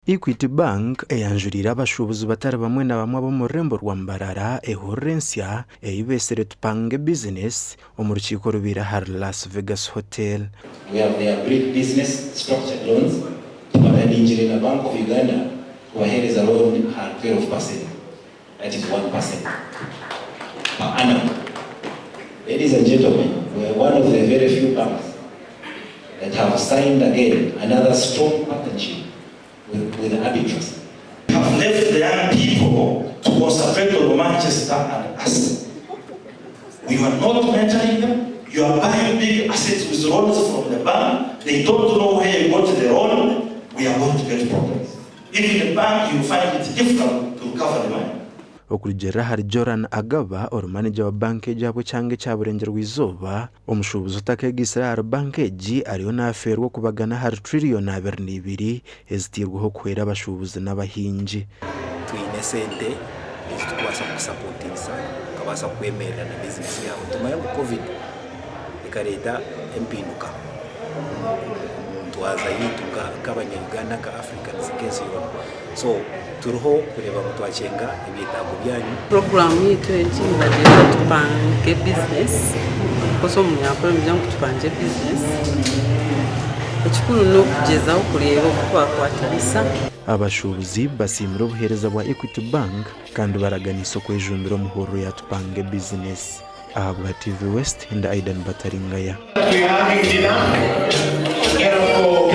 Equity Bank eyanjuriire abashuubuzi batari bamwe na bamwe ab'omu rurembo rwa Mbarara ehururu ensya ei beetsire Tupange Business omu rukiiko orubaire ahari Las Vegas Hotel. We have the agreed business structured loans tubataningire na Bank of Uganda kubahereza loan aha 12%, that is 1% per annum. Ladies and gentlemen, we are one of the very few banks that have signed again another strong partnership with, with Abitrust. We have left the young people to concentrate on Manchester and us. We are not mentoring them. You are buying big assets with loans from the bank. They don't know where you got the loan. We are going to get problems. Even the bank, you find it difficult to recover the money. Okurugiirira ahari Joran Agaba, ori manegya wa banka egi ahabw'ekyanga ekya Burengyerwa-izooba, omushuubuzi otakeegaitsire ahari banka egi ariyo naafeerwa okubagana ahari tiriyoni 22 ezitairweho kuhwera abashuubuzi n'abahingi. Twine esente ezi turikubaasa kukusapotingisa okabaasa kwemerera na bizinesi yaawe. Nitumanya ngu Covid ekareeta empinduka omu ntwaza yaitu nk'abanya-Uganda, nka Africans, nk'ensi yoona. So turiho kureeba ngu twakyenga ebyetaago byanyu. Puroguraamu yaitu egi nibagyeta Tupange Bizinesi ahabw'okuba omu Runyankore nibagira ngu tupangye bizinesi. Ekikuru n'okugyezaho kureeba oku twakwatanisa. Abashuubuzi basiimire obuheereza bwa Equity Bank kandi baraganiise okwejumbira omu hururu ya Tupange Bizinesi. Ahabwa TV West, ndi Aidan Bataringaya.